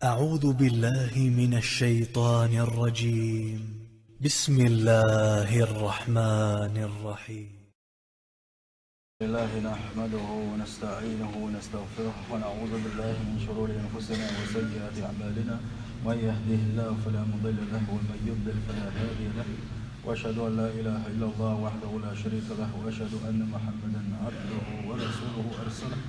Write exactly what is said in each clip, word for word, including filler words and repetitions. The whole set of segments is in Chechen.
أعوذ بالله من الشيطان الرجيم. بسم الله الرحمن الرحيم. لله نحمده ونستعينه ونستغفره ونعوذ بالله من شرور أنفسنا وسيئات أعمالنا. من يهده الله فلا مضل له ومن يضلل فلا هادي له. وأشهد أن لا إله إلا الله وحده لا شريك له وأشهد أن محمدا عبده ورسوله أرسله.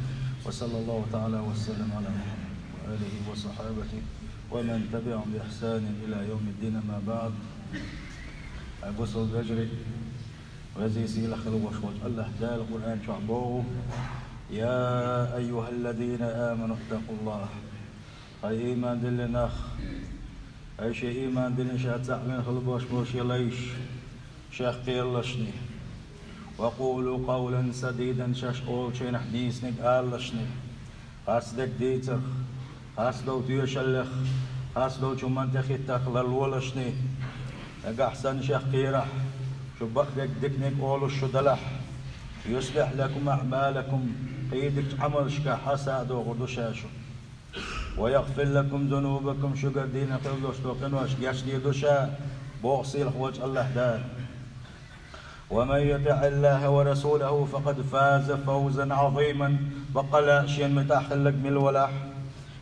وصلى الله تعالى وسلم على محمد وآله وصحابته ومن تبعهم بإحسان إلى يوم الدين، أما بعد. Ай бусалба вежарий, везий-сийлахь хила волуш волчу АллахӀ Дала Къуръан чохь боху: «يا أيها الذين آمنوا اتقوا الله». Хьай ийман диллина нах, хьай шен ийман диллина ша цхьаъ вина хила болуш болу шен лайш, шех кхералашний. «وقولوا قولا سديدا», шаьш олучу хенахь дийцинарг алалашний. Харц дерг дийцарх, харц долу тоьшаллех, харц долчу хӀуманна тӀехӀиттарх ларлолашний. Нагахь санна шех кхерахь, шу бакъдерг диканиг олуш шу далахь. «يصلح لكم أعمالكم», кхидерчу Ӏамалшкахь хьаса а дохур ду ша шу. «ويغفر لكم ذنوبكم», шуьгара дийна хила долуш долу къинош гечдийр ду ша, боху сийлахь волчу АллахӀ Дала. «ومن يطع الله ورسوله فقد فاز فوزا عظيما». Баккъала шена муьтӀахь хилларг мила валахь,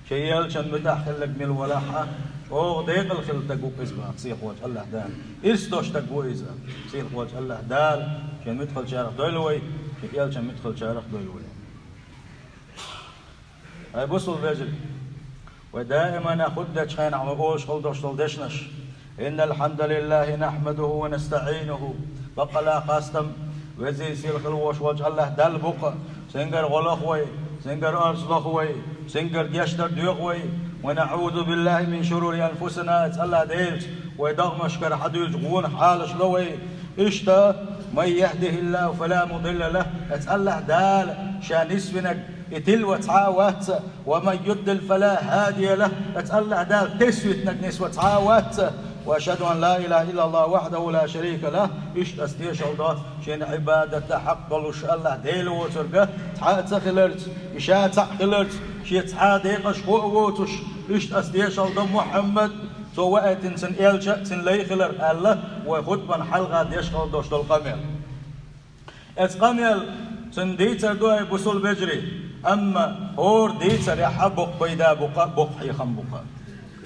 шен элчан муьтӀахь хилларг мила валахь а, чӀогӀа декъала хилла стаг ву иза, боху сийлахь волчу АллахӀ Дала. Ирс долуш стаг ву иза, сийлахь волчу АллахӀ Дала шен муьтӀахь хиллачарах дойла вай, шен элчан муьтӀахь хиллачарах дойла вай. Ай бусалба вежарий, вай даимана хутба дечу хенахь вай олуш хила долуш долу дешнаш: «إن الحمد لله نحمده ونستعينه». Баккъала хастам везий-сийлахь хила волуш волчу АллахӀ Далла бу-кх, цуьнгара гӀо лоху вай, цуьнгара орца лоху вай, цуьнгара гечдар доьху вай. «ونعوذ بالله من شرور أنفسنا», АллахӀ Делаца вай догӀмашкара хьадуьйлучу гӀонах Ӏалаш ло вай. Иштта, «من يهده الله فلا مضل له», АллахӀ Дала ша нисвинарг и тилла ван цхьа а вац, «ومن يضلل فلا هادي له», АллахӀ Дала тесвитинарг нисван цхьа а вац. «وأشهد أن لا إله إلا الله وحده لا شريك له». Иштта ас тешалла до, шена Ӏибадатан хьакъ долуш АллахӀ Дела воцург цхьа а ца хиларца, и ша цхьаъ хиларца, шен цхьа а декъашхо а воцуш. Иштта ас тешалла до, Мухьаммад, цо ваийтина цуьнан элча а, цуьнан лай хилар аьлла, вай хутбан хьалха деш хила долуш долу къамел. Эцу къамел цуьнан дийцар ду, ай бусалба вежарий, амма хӀора дийцарехь а боккха пайда бу-кх, боккха хьехам бу-кх.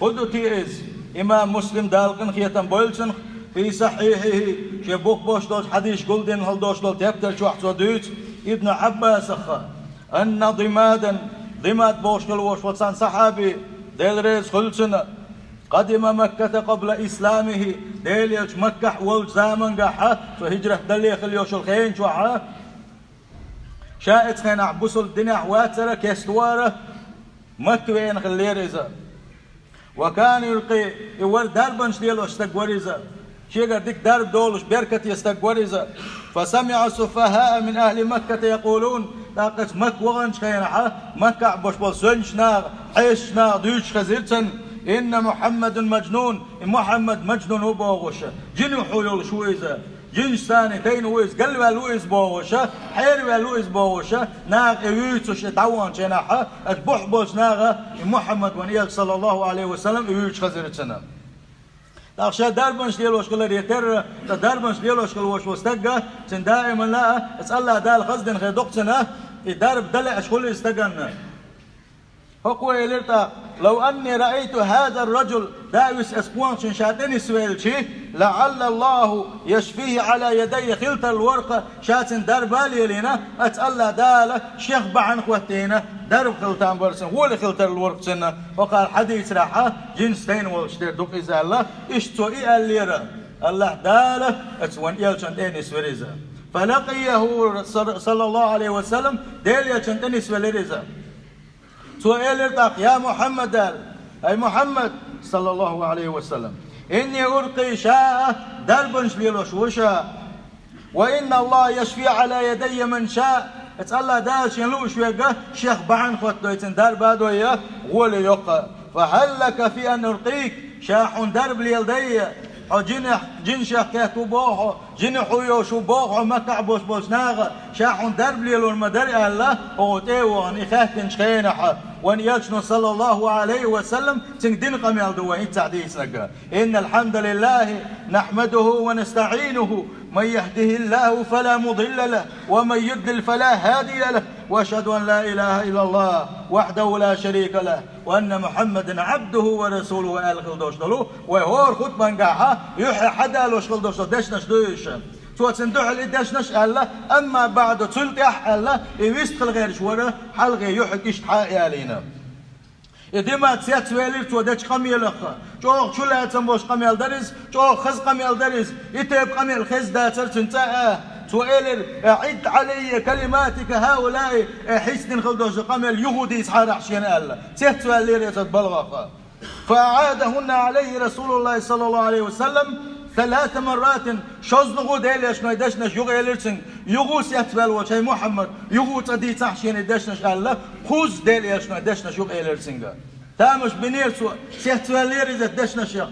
ХӀун ду те иза? Имам Муслим, Дала къинхетам бойла цунах, «في صحيحه», шен бух болуш долчу хьадисаш гулдина хила долуш долу тептар чохь цо дуьйцу Ибн Ӏаббасах, анна Димадан, Димад бохуш хила волуш волу цхьана сахьаби, Дела реза хуьлу цунна, «قدم مكة قبل إسلامه», Делан элча Маккахь волчу замангахь, цо хӀиджрат далале хила йолуш йолу хенан чохь, ша эцу хенахь бусалба динехь вацара, кеста вара, Макка веана хиллера иза. «وكان يلقي», и вара дарбанаш лелош стаг вара иза. Шегара дика дарба долуш, беркате стаг вара иза. «فسمع السفهاء من أهل مكة يقولون», тӀаккха Макка ваханчу хенахь, Маккахь болуш болу сончу наха, хьешачу наха дуьйцуш хезира цунна: «إن محمدا مجنون», и Мухьаммад мажнун ву бохуш, жин юхь йолуш ву иза. Жинаш царна тайна ву иза, галваьлла ву иза бохуша, хьераваьлла ву иза бохуша, наха и вуьйцуш, и дӀаваханчу хенахь, аса бухь болчу наха и Мухьаммад ван элча, саллаллаху Ӏалайхи ва саллам, и вуьйцуш хазира цунна. ТӀаккха ша дарбанаш лелош хиларе терра, ткъа дарбанаш лелош хила волуш волу стагга, цуьнан даиман лаа, аса Аллах Дала хаздина хир ду-кх цунна, и дарба дан лаьаш хуьлу иза стаганна. ХӀокхо элира тӀаккха: «لو أني رأيت هذا الرجل», Давис аса кхонахчун ша тӀе нисвелчи, «لعل الله يشفيه على يدي», хила тарлура-кх ша цуьнан дарба а лелийна, аса Аллах Дала шех бахьана хӀоттийна, дарба хила там бара цуьнан, гӀоле хила тарлура-кх цуьнан, хӀокхара хьадийцарехь, жинаш тайна волуш тера ду-кх иза аьлла, иштта цо и аьллера, Аллах Дала аса ван элчан тӀе нисвира иза. «فلقيه صلى الله عليه وسلم», Делан элчан тӀе нисвелира иза. Цо элира тӀаккха: «يا محمد», аьлла, «Ай Мухьаммад, саллаллаху Ӏалайхи ва саллам, إني ألقي», ша а дарбанаш лелош ву ша. «وإن الله يشفي على يدي من شاء», аса Аллах Дала шен лууш верг шех бахьана хӀоттадой, цуьнан дарба а дой, гӀоле йо-кх. «فهل لك في أن أرقيك», ша хьуна дарба леладай, Хьо жинех-, жинашех кхетта ву боху хьо, жинех хьо йолуш ву боху хьо Маккахь болуш болчу наха, ша хьуна дарба лелор ма дара аьлла, хьо тӀе а вахана, и хаьттинчу хенахь, вайн Элчано, саллаллаху Ӏалайхи ва саллам, цуьнга дина къамел ду вайн хӀинццехь дийцинарг. إن الحمد لله نحمده ونستعينه، من يهده الله فلا مضل له، ومن يضلل فلا هادي له، وأشهد أن لا إله إلا الله وحده لا شريك له، وأن محمدا عبده ورسوله аьлла хила долуш долу, вай хӀора хутбангахь юьххье хьадалош хила долуш долу дешнаш ду уьш. Цо цуьнан дуьхьал и дешнаш аьлла, амма баъду, цул тӀаьхьа аьлла, и вистхила гӀерташ вара, хьалхе юьхьиг иштта хьа а ялийна. И Димад сецвелира цо дечу къамелах. ЧӀогӀа чулацам болуш къамел дара иза, чӀогӀа хаза къамел дара иза. И тайпа къамел хезна дацара цуьнан цӀа а. Цо элира: «أعد علي كلماتك هؤلاء», э, хьийцина хила долуш долу къамел юха дийцахьара ахь шена аьлла. Сецваьллера иза балхах. فأعادهن عليه رسول الله صلى الله عليه وسلم ثلاث مرات. ШозлагӀа Делан Элчано и дешнаш юха элира цуьнга. Юха сецваьлла волчу: «ХӀай Мухьаммад, юха цкъа дийцахьа шена и дешнаш», аьлла, кхузза Делан Элчано и дешнаш юха элира цуьнга. Тамаш бинера цо, сецваьллера иза дешнашех.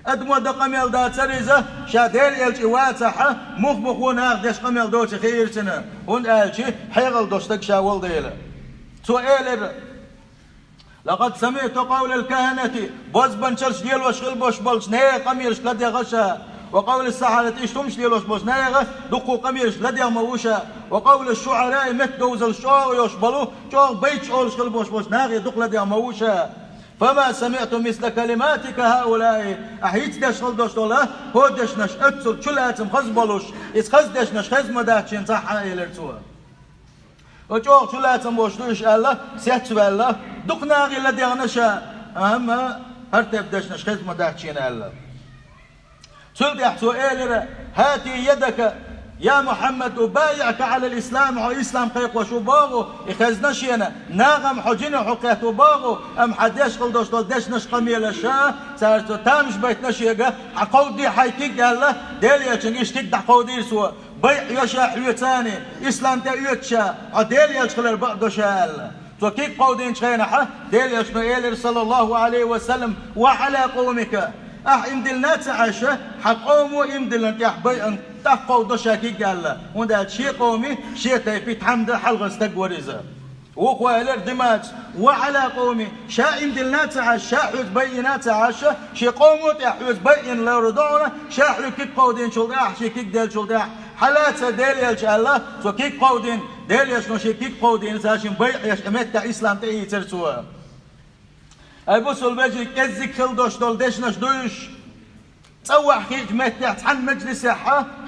Адамо дан къамел дацара иза, ша Делан Элча и вацахь, мух-мухо наха деш къамел доций хиира цуьнан, хӀунда аьлча хьекъал долу стаг ша волу дела. Цо элира: «لقد سمعت قول الكهنة», бозбанчаллаш лелош хила болуш болчу нехан къамелаш ладегӀа ша, «وقول السحرة», иштта хӀумаш лелош болчу нехан дуккха къамелаш ладегӀа ма ву ша, «وقول الشعراء», меттан довзаллаш чӀогӀа йолуш болу, чӀогӀа байташ олуш хила болуш болчу нахе дукха ладегӀа ма ву ша. «فما سمعت مثل كلماتك هؤلاء». Ахь хӀинца деш хила долуш долу хӀокху дешнаш, оццул чулацам хаза болуш, иза хаза дешнаш хезна ма дац шена цхьа а, элира цо. О, чӀогӀа чулацам болуш ду уьш аьлла, сецваьлла, дукха нахе ладегӀна ша, амма хӀара тайпа дешнаш хезна ма дац шена аьлла. Цул тӀаьхьа цо элира: «هات يدك يا محمد أبايعك على الإسلام», хьо ислам кхайкхош ву боху, и хезна шена, нахам хьо жинех хьо кхетта ву боху, амма хьан деш хила долуш долу дешнаш, къамелаш, цара цо тамаш байтина шега, хьан кховдий хьайн куьг аьлла, Делан Элчанга иштта куьг дӀакховдийра цо. «БайӀ йо ша хьоьца, ислам тӀе оьцу ша, хьо Делан Элча хилар бакъ до ша», аьлла. Цо куьг кховдийначу хенахь, Делан Элчано элира, саллаллаху Ӏалайхи ва саллам: «وعلى قومك». Ахь иман диллина а ца Ӏаш, хьан къомо иман диллина тӀехь байъина, тӀаккха кховдо ша куьг аьлла, хӀунда аьлча шен къоман, шен тайпан тхьамда хьалха стаг вара иза. Вукхо элира Димаца: «وعلى قومي», ша иман диллина а ца Ӏаш, ша хьоьца байъина а ца Ӏаш, шен къомо тӀехь хьоьца байъина лур ду хьуна, ша хьоьга куьг кховдийначул тӀаьхьа, шен куьг деллачул тӀаьхьа, хьан лаца Делан Элча аьлла, цо куьг кховдийна, Делан Элчано шен куьг кховдийна, цара шен байъ еш, и меттехь ислам тӀеийцира цо. Ай бусалба вежарий, кӀеззиг хила долуш долу дешнаш ду уьш. ЦӀа вахь хиъчу меттехь цхьана маьжлисехь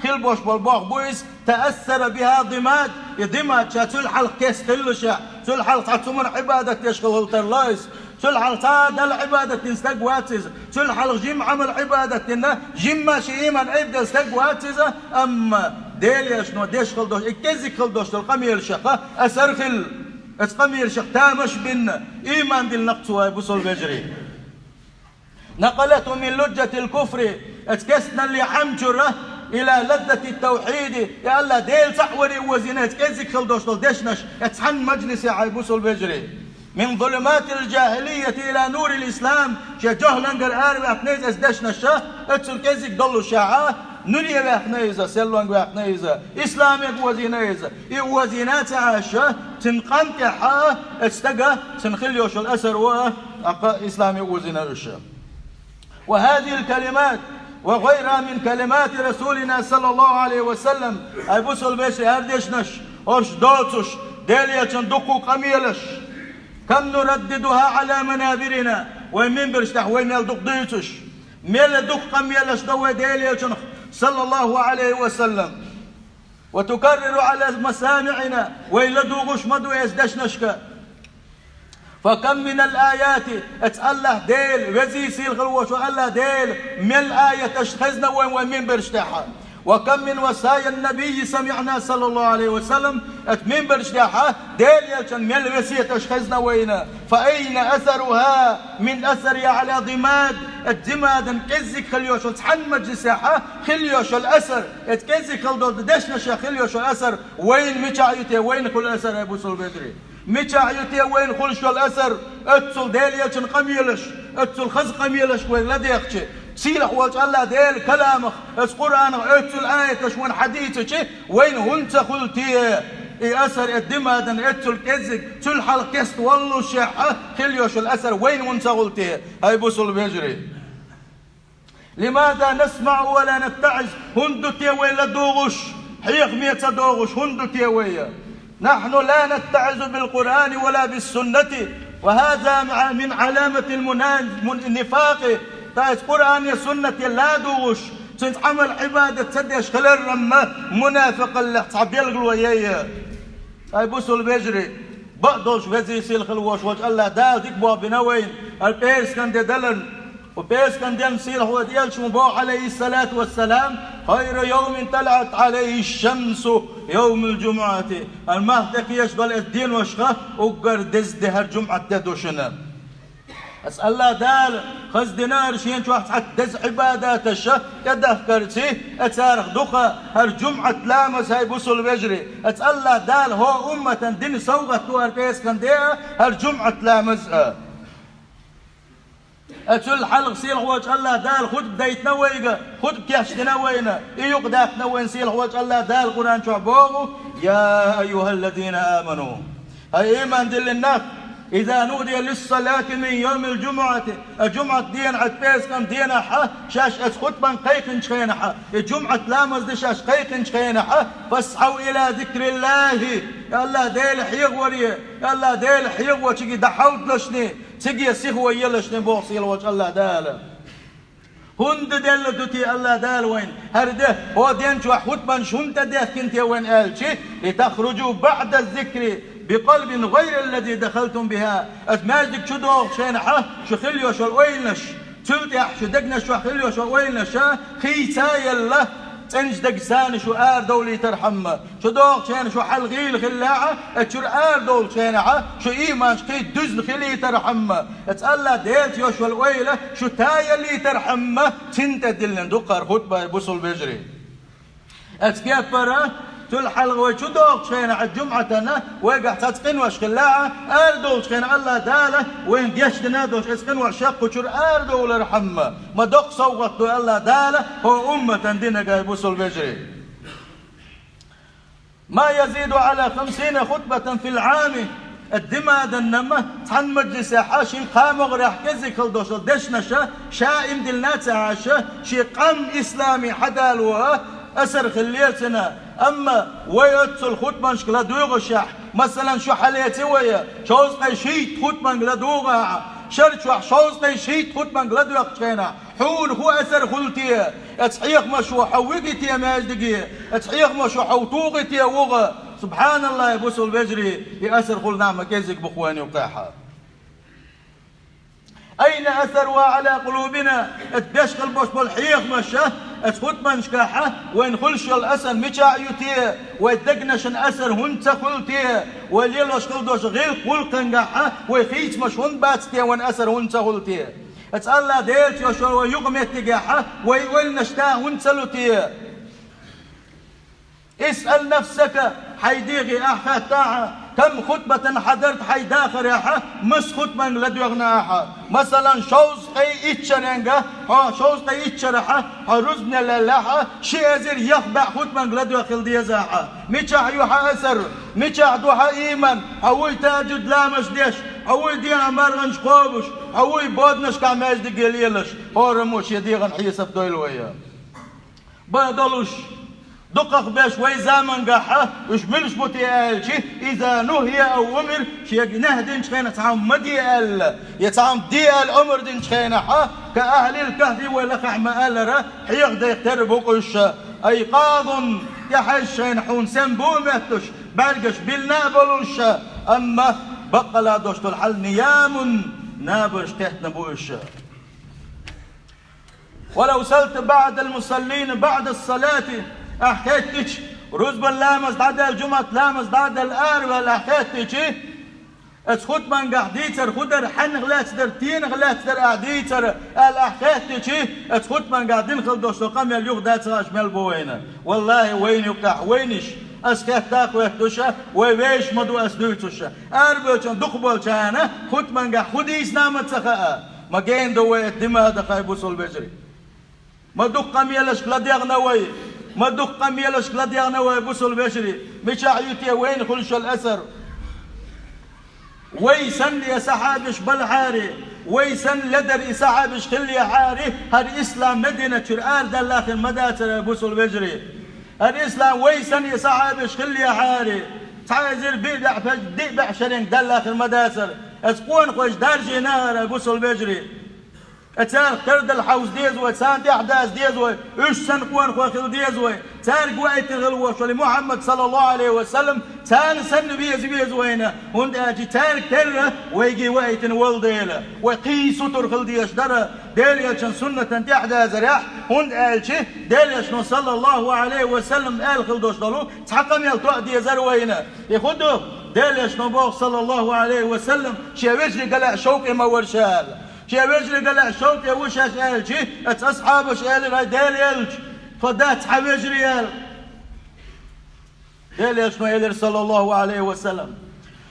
хила болуш болу бохам бу иза: «تأثر بها ضماد». И Димад ша цул хьалха кеста хиллашехь, цул хьалха цхьа цу мара Ӏибадат деш хилла тарло иза. Цул хьалха цхьа а Далла Ӏибадат дина стаг вац иза. Цул хьалха жимма Ӏамал Ӏибадат дина, жимма шен ийман айбделла стаг вац иза. Амма Делан Элчано деш хила долуш, и кӀеззиг хила долуш долу къамелашах асар хилла. Оцу къамелашах тамаш бинна, ийман диллина-кх цо, ай бусалба вежарий. «نقلته من لجة الكفر», оцу кестналлин Ӏам чуьра, «إلى لذة التوحيد», я АллахӀ, Дела цхьаъ варе озийна оцу кӀеззиг хила долуш долу дешнаш, оцу цхьана маьжлисехь, ай бусалба вежарий. «من ظلمات الجاهلية إلى نور الإسلام», шен жохӀлангара араваьккхина иза оцу дешнаша, оццул кӀеззиг доллушехь, нуьре ваьккхина иза, серлонга ваьккхина иза, исламега озийна иза. И озийна а ца Ӏаш, цуьнан къам тӀехь оцу стага, цуьнан хила йолуш йолу асар ву, тӀаккха исламега озийна уьш. «وهذه الكلمات وغيرها من كلمات رسولنا صلى الله عليه وسلم», ай бусалба вежарий, хӀара дешнаш, хӀорш доцуш, Делан Элчанан дуккха къамелаш, «كم نرددها على منابرنا», вайн минбарш тӀехь вай мел дукха дуьйцуш, мел дукха къамелаш до вай Делан Элчанах, саллаллаху Ӏалайхи ва саллам. «وتكرر على مسامعنا», вай ладугӀуш ма ду оцу дешнашка. «فكم من الآيات», оцу АллахӀ Дела, веза-сийлахь хила волуш волу АллахӀ Дела мел аяташ хезна вайн, вайн минбарш тӀехь. «وكم من وصايا النبي سمعنا صلى الله عليه وسلم», оцу минбарш тӀехь Делан Элчанан мел весеташ хезна вайна. «فأين أثرها من أثرها على ضماد», оцу Димадан кӀеззиг хила йолуш йолу цхьана маьжлисехь хила йолуш йолу асар, оцу кӀеззиг хила долу дешнашех хила йолуш йолу асар вайна мичахь ю те, вайна хуьлу асар, ай бусалба вежарий? Мичахь ю те вайна хуьлуш йолу асар, оццул Делан Элчанан къамелаш, оццул хаза къамелаш вай ладегӀча, Сийлахь волчу АллахӀ Делан каламах, оцу Къуръанах оьццул аяташ вайна хьадийцича, вайна хӀунда ца хуьлу те и асар, и димадан оьццул кӀеззиг, цул хьалха кеста воллушехь а хила йолуш йолу асар вайна хӀунда ца хуьлу те, хӀай бусулба вежарий? لماذا نسمع ولا نتعظ؟ ХӀунда ду те вай ладугӀуш, хьехаме ца догӀуш, хӀунда ду те вай? نحن لا نتعظ بالقرآن ولا بالسنة، وهذا مع-، من علامة المنا-، من النفاق. Ткъа иза Къуръане, суннате ладугӀуш, цуьнца Ӏамал-Ӏибадат ца деш хилар-м мунафикъаллех цхьа билгало яй. ХӀай бусулба вежарий, бакъдолуш везий сийлахь хила волуш волчу АллахӀ Дала дика болх бина вайна, хӀара пӀераскан де даларна. Ткъа пӀераскан денна сийлахь волчу элчано боху, Ӏалайхиссалату вассалам: خير يوم طلعت عليه الشمس يوم الجمعة. ХӀара мах тӀекхеча долу оцу деношха уггар деза де хӀара жумӀат де ду шуна. Аса АллахӀ Дала хаза динара шена чохь цхьа деза Ӏибадаташа тӀедахкарций, а царах дукха хӀара жумӀат ламаз, хӀай бусулба вежарий. Аса АллахӀ Дала хӀокху умматан дина совгӀат ду хӀара пӀераскан де а, хӀара жумӀат ламаз а. Аса цул хьалха сийлахь волчу АллахӀ Дала хутба дайтина вайга, хутба кечдина вайна, и юкъадаьккхина вайна сийлахь волчу АллахӀ Дала Къуръан чохь боху: يا أيها الذين آمنوا, хӀай ийман диллина нах, إذا نودي للصلاة من يوم الجمعة, а жумӀат дийнахь, пӀераскан дийнахь а, шаьш аса хутбан кхайкхинчу хенахь а, и жумӀат ламаз де шаьш кхайкхинчу хенахь а, فاسعوا إلى ذكر الله, я АллахӀ Дела хьехаваре, я АллахӀ Дела хьехаварчуьнга дӀахьовдалашний, цига сихо елашний боху сийлахь волчу АллахӀ Дала. ХӀунда делла ду те АллахӀ Дала вайна хӀара де, хӀокху ден чохь хутбанаш хӀунда тӀедехкина те вайна аьлча, لتخرجوا بعد الذكر بقلب غير الذي دخلتم بها. Аса маьждиг чу догӀучу хенахь а шу хила йолуш йолу ойланаш, цул тӀаьхьа шу дегнаш чохь хила йолуш йолу ойланаш а хийца а елла, цӀеначу дагца шу арадовлийтархьама. Чу догӀучу хенахь шу хьал гӀийла хиллехь а, аса чуьра арадовлучу хенахь а шу ийманаш кхин а дуьзна хилийтархьама. Аса АллахӀ Делаца йолуш йолу ойла шу таялийтархьама, цунна тӀе диллина ду кхара хутба, хӀай бусулба вежарий. Аса кеппара, цул хьалха вай чу догӀучу хенахь а жумӀатана вайгахь цхьацца къинош хиллехь а, арадовлучу хенахь АллахӀ Дала вайна гечдина долуш, аса къинош шаккху чуьра арадовлархьама, ма доккха совгӀат ду АллахӀ Дала хӀокху умматан динага, хӀай бусулба вежарий. ما يزيد على خمسين خطبة في العام. Димаданна-м цхьана мажлисехь а шен кхаа могӀарехь кӀеззиг хила долуш долу дешнаша ша ийман диллина а ца Ӏаш, шен къам исламе хьадало а асар хиллера цуьнан. Амма вай оццул хутбанашка ладоьгӀушехь, масалан, шу хьалеца вай, шовзткъе шийтта хутбанга ладугӀу ахьа, шар чохь шовзткъе шийтта хутбанга ладоьгӀучу хенахь, хьуна хӀун асар хуьлу те? Аса хьехамаш ву хьо вуьгий те маьждиге? Аса хьехамаш ву хьо тухий те вугӀа? СубхьаналлахӀ, бусулба вежарий, и асар хуьлу нах ма кӀеззиг бу-кх вайна юккъехь. أين أثرها على قلوبنا؟ Аса беш хила болуш болу хьехамаша, аса хутбанашкахь а вайна хуьлуш йолу асар мичахь а ю те? Вай дегнашна асар хӀунда ца хуьлу те? Вай лелош хила долуш гӀиллакх-гӀуллакхангахь а вай хийцамаш хӀунда бац те, вайна асар хӀунда ца хуьлу те? Аса АллахӀ Делаца йолуш йолу вай юкъаметтигехь а вай ойланаш да хӀунда ца лу те? اسأل نفسك, хьайн дегӀе ахь хаттахьа, كم خطبة حضرت, хьайн дахарехь а масса хутбанга ладоьгӀна ахьа? Масалан, шовзткъе итт шаренга, хьо шовзткъе итт шарахь а хьо рузбане леллехь а, ши эзар ях бӀе хутбанга ладоьгӀна хила деза ахьа. Мичахь ю хьан асар? Мичахь ду хьан ийман? Хьо вуй тахӀажжуд ламазаш деш, хьо вуй дийнахь марханаш кхобуш, хьо вуй боданашкахь маьждиге лелаш, хӀораммо шен дегӀан хьесап дойла вай. Бан долуш, дукхах беш вай замангахь а уьш муьлш бу те аьлча, إذا نهي أو أمر, шега нахьи динчу хенахь цхьа хӀума ма де аьлла, я цхьа хӀума де аьлла омра динчу хенахь а, كأهل الكهف, вай лакхахь ма-аллара, хьеха дайх тера бу-кх уьш. أيقاظ, тӀехьаьжча шайна хьуна сема бу моьттуш, бӀаьргаш биллина а болуш, амма баккъала долуш долу хьал نيام, набарш кхеттина бу уьш. ولو سألت بعض المصلين بعد الصلاة, ахь хеттича, рузбан ламаз дӀадаьлла, жумӀат ламаз дӀадаьлла араваьлла ахь хеттича, аса хутбангахь дийцар хӀун дара, хьаннах лаьцна дара, тенах лаьцна дара ахь дийцар, аьлла ахь хеттича, аса хутбангахь дина хила долуш долу къамел юха дац аша мел бу вайна. ВаллахӀи, вайна юккъехь вайнаш, аса хетта а хоьттуш, вай вешан ма ду аса дуьйцуш. Арабевллачунна дукхахболчарна хутбангахь хӀун дийцина а ма ца хаьа. Ма гена ду вай оцу димадах, хӀай бусулба вежарий. Ма дукха къамелашка ладегӀна вай, ма дукха къамелашка ладегӀна вай, бусалба вежарий, мичахь ю те вайна хуьлуш йолу асар? Вай санна и сахьабаш балахьара, вай санна ледара и сахьабаш хиллехьара, хӀара ислам Мадинат чуьра арадаьлла хир ма дацара, бусалба вежарий. ХӀара ислам вай санна и сахьабаш хиллехьара, цхьа эзар биъ бӀе, биъ бӀе шеренга даьлла хир ма дацара. Аса къонахойш даржийна хӀара, бусалба вежарий. Ткъа царах тардала хьовза деза вай, царна тӀаьхьадаза деза вай, уьш санна къонахой хила деза вай. Цаьрга ваийтина хила волуш волу Мухьаммад, саллаллаху Ӏалайхи ва саллам, царна санна веза веза вайна, хӀунда аьлча цаьрга терра вайга ваийтина волу дела, вай кхин сутара хила дезаш дара Делан элчан суннатан тӀаьхьадазарехь, хӀунда аьлча Делан элчано, саллаллаху Ӏалайхи ва саллам, аьлла хила долуш долу цхьа къамел тоъа дезара вайна. И хӀун ду? Делан элчано боху, саллаллаху Ӏалайхи ва саллам, шен вежарий ган лаьа шовкъе ма вара ша аьлла. Шен вежарий ган лаьа шовкъе ву шаьш аьлча, аса асхьабаша элира: «ХӀай Делан элча, тхо дац хьан вежарий?» аьлла. Делан элчано элира, саллаллаху Ӏалайхи ва саллам: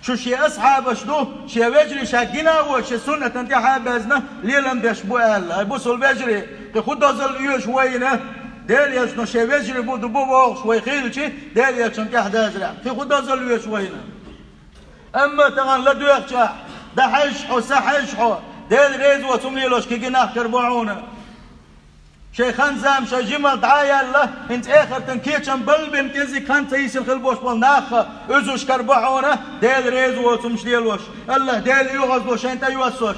«Шу шен асхьабаш ду, шен вежарий ша гина а воцуш, шен суннатан тӀаьхьа а баьзна, лелам беш бу», аьлла. ХӀай бусалба вежарий, кхин хӀун дозалла оьшу вайна? Делан элчано шен вежарий бу, ду бу бохуш вай хилча, Делан элчанна тӀаьхьадазарехь, кхин хӀун дозалла оьшу вайна? Амма тахана ладоьгӀча, дӀахьаьжча хьо, схьахьаьжча хьо, Дела реза воцу хӀума лелош кегий нах карабо хьуна. Шайн хан-зама, шайн жималла дӀа а яьлла, хӀинца эхартан кечам балла бен кӀеззиг хан ца йисина хила болуш болу нах а, уьзуш карабо хьуна, Дела реза воцу хӀумаш лелош. АллахӀ Дела оьгӀазло шайна тӀейоссош.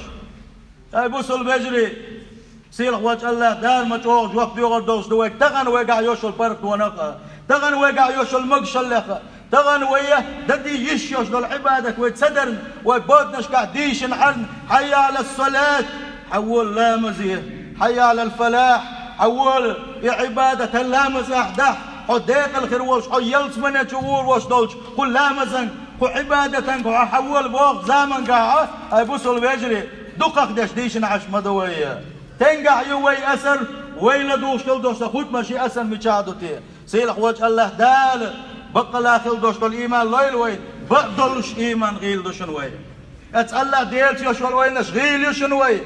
ХӀай бусалба вежарий, сийлахь волчу АллахӀ Дала ма чӀогӀа жоп доьхур долуш ду вайга тахана вайгахь йолуш йолу паргӀатонах а, тахана вайгахь йолуш йолу могушаллех а, тахана вай дан дийша йиш йолуш долу Ӏибадат вай ца дарна, вай боданашкахь дийшина Ӏарна: «Хьайя Ӏалас-салат», хьан вола ламазе, «Хьайя Ӏалал-фалахь», хьан вола и Ӏибадат, хӀара ламаз ахь дахь, хьо декъала хир волуш, хьо ялсамане чу гӀур волуш долчу кху ламазан, кху Ӏибадатан хьо хьан вола боху замангахь, хӀай бусалба вежарий, дукхах деш дийшина Ӏаш ма ду вай. Стенгахь ю вай асар, вай ладугӀуш долу дош сан хутмаш и асар мичахь ду те? Сийлахь волчу АллахӀ Дала баккъала хила долуш долу ийман лойла вай, бакъ долуш ийман гӀийла ду шуна вай. Аса АллахӀ Делаца йолуш йолу ойланаш гӀийла ю шуна вай.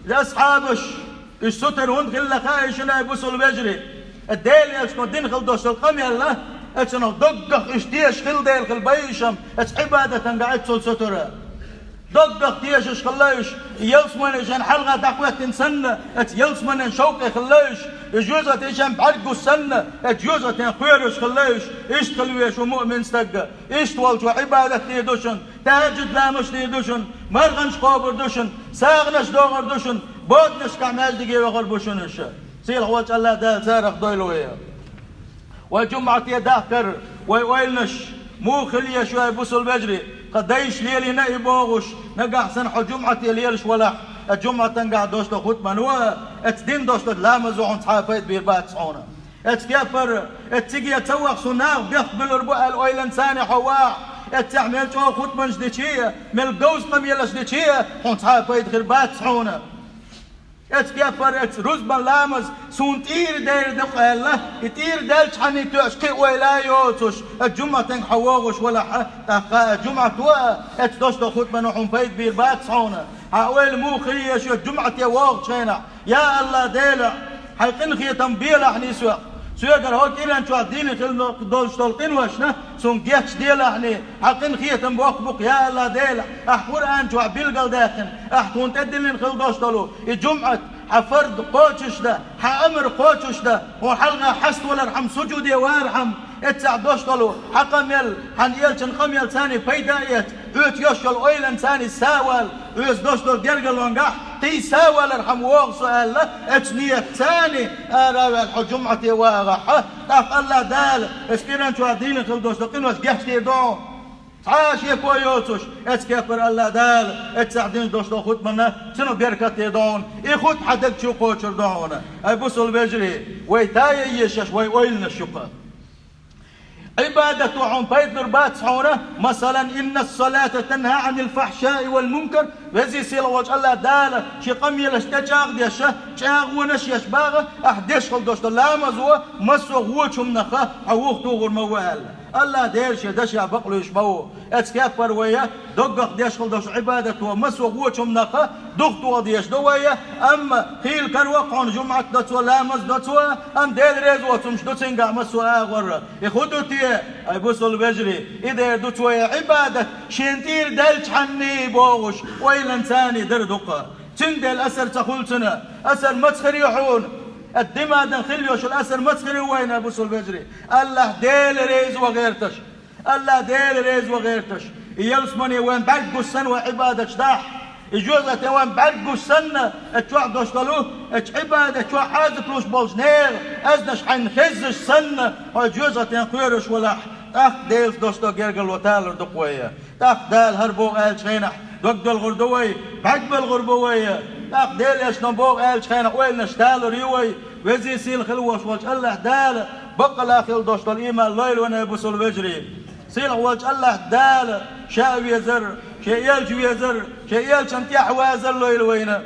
Асхьабаш, уьш сутара хӀунда хилла хаьий шуна, хӀай бусалба вежарий? Делан элчано дина хила долуш долу къамел а, аса цунах доггах уьш тешаш хила дела хила байъа уьш-м, аса Ӏибадатан гахь аса цул сутара. Доггах тешаш хилла уьш, и ялсамане шайна хьалха дӀахӀоьттина санна, аса ялсаманен шовкъе хилла уьш, и жоьжахати шайна бӀаьрг гуш санна, аса жоьжахатин кхоьруш хилла уьш, иштта хила везаш ву муъмин стаг. Иштта волчо Ӏибадат дийр ду шуна, тахӀажжуд ламазаш дийр ду шуна, марханаш кхобур ду шуна, сагӀанаш дохур ду шуна, боданашкахь маьждиге вахар бу шуна уьш. Сийлахь волчу АллахӀ Дала царах дойла вай. Вай жумӀате дахкар, вай ойланаш муха хила езаш ю, хӀай бусалба вежарий? Тхан дайша лелийна и бохуш, нагахь санна хьо жумӀате лелаш валахь, аса жумӀатангахь долуш долу хутмано а, аса дина долуш долу ламазо хьуна цхьа а пайда бийр бац хьуна. Аса кепара, аса циге ца вахча, суна наха бехк буьллур бу аьлла ойланца хьо вахь, аса цхьа мел чӀогӀа хутманаш дичи а, мел говза къамелаш дичи а, хьуна цхьа а пайда хир бац хьуна. Аса кепара, аса рузбан ламаз суна тӀера дер ду-кх аьлла, и тӀера даьлчхьана тоьаш кхин ойла а йоцуш, аса жумӀатанга хьо вогӀуш валахь, тӀаккха аса жумӀато а, аса долуш долу хутмано хьуна пайда бийр бац хьуна. Хьан ойла муха хила езаш ю жумӀате вогӀучу хенахь? Я АллахӀ Дела, хьайн къинхетам белахь нийса вех. Соьгара хӀокху кӀиран чохь дийна хила долуш долу къиношна суна гечделахьний, хьан къинхетам боккха бу-кх, я АллахӀ Дела, ахь Къуръан чохь билгалдаьккхина, ахь тхуна тӀедиллина хила долуш долу и жумӀат, хьан фард кхочушдан, хьан амар кхочушдан, хьо хьалха хьаставалархьама, сужуде вархьама, эццахь долуш долу хьан къамел, хьан элчан къамелца пайда а эцна, хьоьца йолуш йолу ойланца сов а ваьлла, хьоьца долуш долу гергарлонгахь кхин сов а валархьама вогӀу со аьлла, эцу ниятца ара а ваьлла хьо жумӀате вагӀахь, тӀаккха АллахӀ Дала аса кӀиран чохь дийна хила долуш долу къинош гечдийр ду хьуна. Цхьа а шеко йоцуш, эцу кепара АллахӀ Дала эццахь дина долуш долу хутманна цуьнан беркат дийр ду хьуна. И хутма хьан даг чу кхочур ду хьуна. Ай бусалба вежарий, вай тае езаш вай ойланаш ю-кх. Ӏибадато хьуна пайда лур бац хьуна, масалан: «Инна ас-салата танхьа Ӏанил фахьшаи вал мункар». Веза-сийлахь волчу АллахӀ Дала шен къамелаш тӀечӀагӀдеш, чӀагӀонаш еш боху, ахь деш хила долуш долу ламазо массо а вочу хӀуманах хьо вухатухур ма ву аьлла. АллахӀ Дела шен дашехь бакълуьйш ма ву. Эцу кеппара вай доггах деш хила долуш Ӏибадат ву, массо а вочу хӀуманах духтоха дезаш ду вай, амма хийла караваккха хьуна жумӀат доцо, ламаз доцо, амма Дела реза воцурш ду цуьнгахь массо а агӀор. И хӀун ду те, ай бусалба вежарий, и дер ду цо я Ӏибадат, шен тӀера даьллачхьанний бохуш, ойланца царний дара дукха. Цуьнга дела асар ца хуьлу цуьнан, асар маца хир ю хьуна? Ат димадан хила йолуш йолу асар маца хир ю вайна, бусалба вежарий? АллахӀ Дела реза ван гӀерташ. АллахӀ Дела реза ван гӀерташ. И ялсамане вайн бӀаьрг гуш санна вай Ӏибадаташ дахь. И жоьжахатин вайн бӀаьрг гуш санна, эцу чохь долуш долу, эцу Ӏибадат чохь Ӏазап луш болчу нехан аьзнаш хьайна хеззаш санна, хьо жоьжахатин кхоьруш валахь, тӀаккха Делаца долуш долу гергарло талор ду-кх вай. ТӀаккха Дала хӀара боху аьллачу хенахь дог доьлхур ду вай, бӀаьрг белхур бу вай. ТӀаккха Делан Элчано боху аьллачу хенахь ойланаш талор ю вай. Везий, сийлахь хила волуш волчу АллахӀ Дала баккъалла хила долуш долу ийман лойла вайна, бусалба вежарий. Сийлахь волчу АллахӀ Дала Ша везар, Шен Элча везар, Шен Элчанна тӀаьхьавазар лойла вайна.